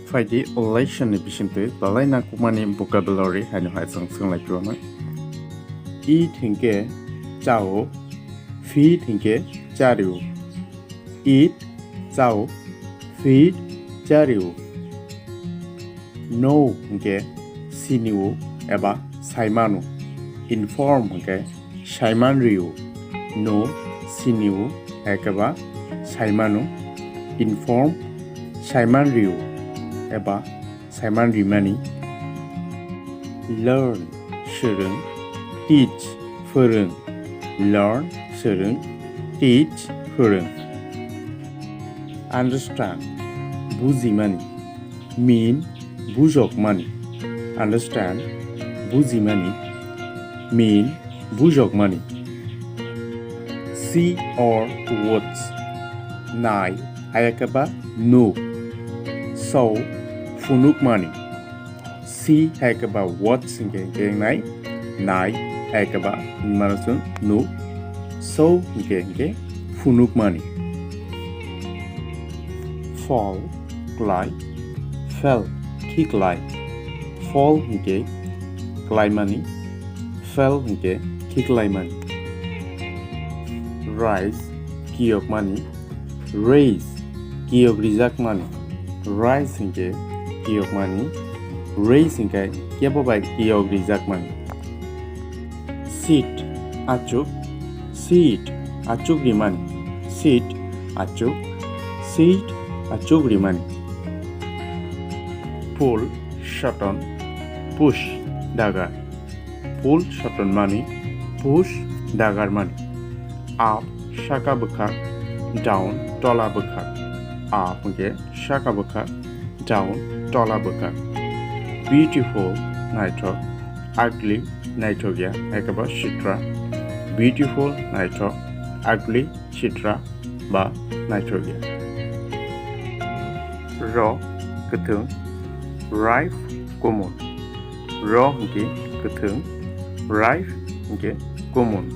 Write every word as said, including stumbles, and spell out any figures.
Phaidi lesson ni bisingtwi belai nangkukmani vocabulary haino hai chwng swnglaiphiuanw. Eat hinkhe chao, feed hinkhe chario. Eat, chao, feed, chario. Know hinkhe sinio eba saimano. Inform hinkhe saimanrio. Know, sinio, ekeba saimano. Inform, saimanrio eba saiman rimani. Learn, swrwng. Teach, phwrwng. Learn, swrwng. Teach, phwrwng. Understand, bujimani. Mean, bujokmani. Understand, bujimani. Mean, bujokmani. See or watch, nai, ayakaba no. Saw, phunukmani. See ayakaba watch hinkhe hinkhe nai, nai ayakaba mano chwng no. Saw hinkhe hinkhe phunukmani. Fall, klai, fell, khiklai. Fall hinkhe klaimani, fell hinkhe khiklaimani. Rise, kiyokmani, raise, kiyok rijakmani. Rise hinkhe kiyokmani, raise hinkhe kebo bai kiyok rijakmani. Sit, achuk, sit, achuk rimani. Sit, achuk, sit, achuk rimani. Pull, soton, push, dagar. Pull, sotonmani, push, dagarmani. Up, saka bwkhak, down, tola bwkhak. Up hinkhe saka bwkhak, down, tola bwkhak. Beautiful, naithok, ugly, naithokya, ekaba sitra. Beautiful, naithok, ugly, sitra, ba naithokya. Raw, kwthwng, ripe, kumun. Raw hinkhe kwthwng, ripe hinkhe kumun.